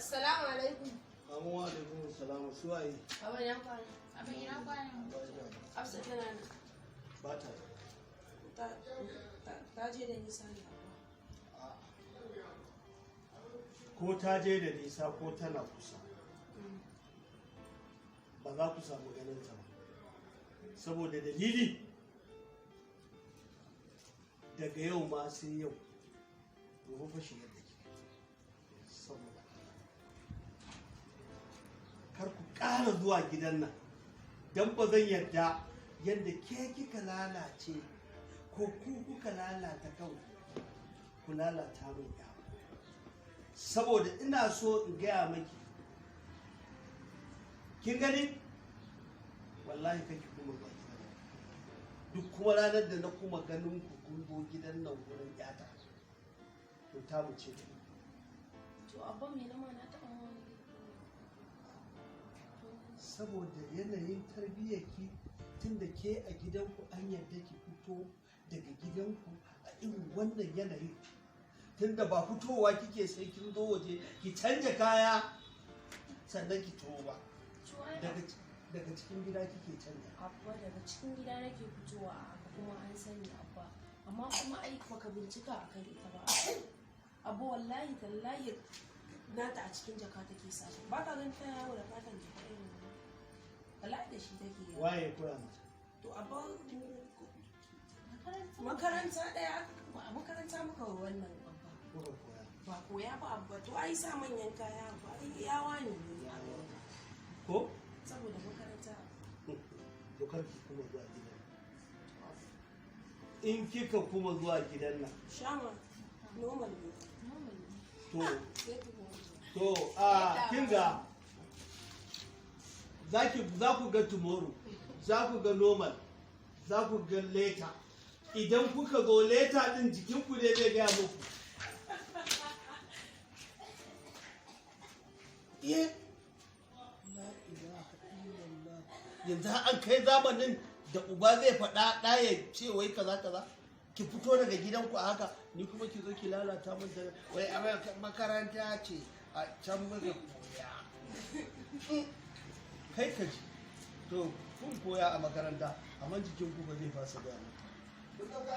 Assalamu alaikum. Amu wa alaikum salam, su waye? Abba, ina kwana. Abba, ina kwana. Hafsa tana nan? Ba ta. Ta je da nisa ne, Abba. Ko ta je da nisa ko tana kusa, ba za ku samu ganin ta ba. Saboda dalili, daga yau ma sai yau, gobe fa shigar da ke. Saboda kar ku ƙara zuwa gidan nan, don ba zan yarda yadda ke kika lalace ko ku kuka lalata kanku ku lalata min ya ba. Saboda ina so in gaya maki, kin gani, wallahi kake kuma zuwa gidan nan. Duk kuma ranar da na kuma ganin ku kun zo gidan nan gurin yata, to ta mu ce. To Abba, me na ma? Na taɓa ma wani laifi ne? Saboda yanayin tarbiyyarki, tunda ke a gidanku an yarda ki fito daga gidanku a irin wannan yanayin, tunda ba fitowa kike sai kin zo waje ki canja kaya sannan ki taho ba. To ai Daga cikin gida kike canja. Abba, daga cikin gida nake fitowa a haka kuma an sani, Abba. Amma kuma ai baka bincika akan ita ba. Abba, wallahi tallahi nata a cikin jaka take sa shi. Ba ka ganin tana yawo da katon jaka irin wannan? Wallahi da shi take yawo. Waye ya koya mata? To Abba, makaranta ɗaya a makaranta muka wa wannan, Abba. Kuka koya? Ba koya ba, Abba. To ai sa manyan kaya, Abba, ai yawa ne. Ko? Saboda makaranta. To kar ki kuma zuwa gidan. In kika kuma zuwa gidan nan, Shama normal ne. To Sai tomorrow. To a kinga, za ku ga tomorrow, za ku ga normal, za ku ga later. Idan kuka zo later din, jikinku ne zai gaya muku. Iye, la ilaha illallah! Yanzu har an kai zamanin da uba zai faɗa ɗa ya ce wai kaza kaza. Ki fito daga gidanku a haka, ni kuma ki zo ki lalata min da wai a makaranta ce, a can muka koya. Kai ka ji, to kun koya a makaranta, amma jikin ku ba zai fasa gaya muku. Kun ɗauka?